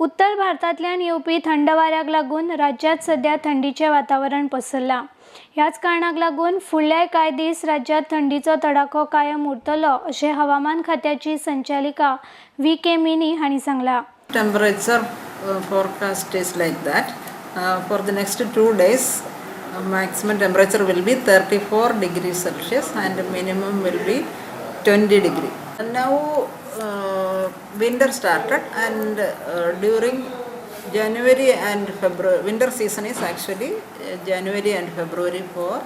उत्तर भारतांतल्यान येवपी थंड वाऱ्याक लागून राज्यांत सध्या थंडीचें वातावरण पसरलां. ह्याच कारणाक लागून फुडल्या कांय दीस राज्यांत थंडीचो तडाखो कायम उरतलो अशें हवामान खात्याची संचालिका व्ही के मिनी हांणी सांगलां. Temperature forecast is like that. For the next 2 days, maximum temperature will be 34 degrees Celsius and minimum will be 20 degree. And now winter started and during January and February, winter season is actually January and February for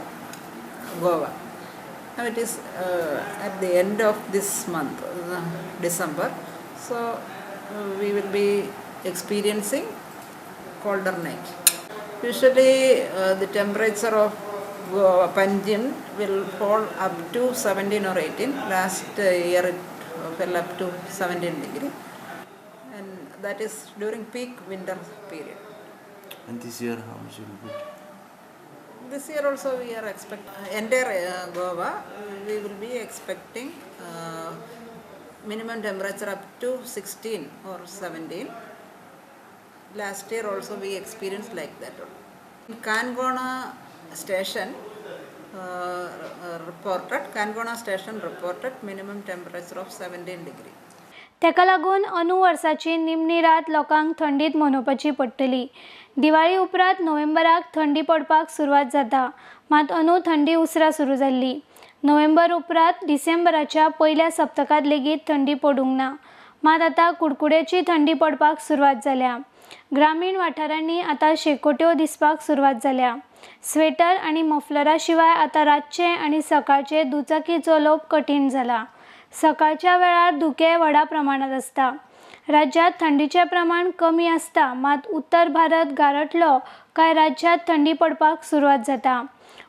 Goa. Now it is at the end of this month, December. So we will be experiencing colder night. Usually the temperature of Goa, Panjim, will fall up to 17 or 18. Last year it fell up to 17 degree. And that is during peak winter period. And this year, how much will be? This year also we are expect entire Goa, we will be expecting minimum temperature up to 16 or 17. Last year also we experienced like that only. In Canacona station reported, Canacona station reported minimum temperature of 17 degree. ताका लागून अंदू वर्साची निमणी रात लोकांक थंडीत मनोवपाची पडटली. दिवाळी उपरांत नोव्हेंबराक थंडी पडपाक सुरवात जाता, मात अंदू थंडी उसरां सुरू जाल्ली. नोव्हेंबर उपरांत डिसेंबराच्या पयल्या सप्तकांत लेगीत थंडी पडूंक ना. मात आतां कुडकुड्याची थंडी पडपाक सुरवात जाल्या. ग्रामीण वाठारांनी आतां शेकोट्यो दिसपाक सुरवात जाल्या. स्वेटर आनी मफलरा शिवाय आतां रातचें आनी सकाळचें दुचाकी चलोवप कठीण जाला. सकाळच्या वेळार धुकें व्हडा प्रमाणांत आसता. राज्यांत थंडीचें प्रमाण कमी आसता, मात उत्तर भारत गारठलो काय राज्यांत थंडी पडपाक सुरवात जाता.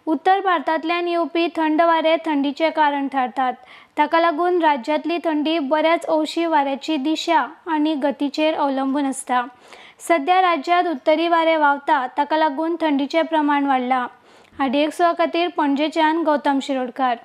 उत्तर भारतांतल्यान येवपी थंड वारे थंडीचें कारण थारतात. ताका लागून राज्यांतली थंडी बऱ्याच अंशी वाऱ्याची दिशा आनी गतीचेर अवलंबून आसता. सध्या राज्यांत उत्तरी वारे व्हांवता, ताका लागून थंडीचें प्रमाण वाडलां. आरडीएक्स खातीर पणजेच्यान गौतम शिरोडकार.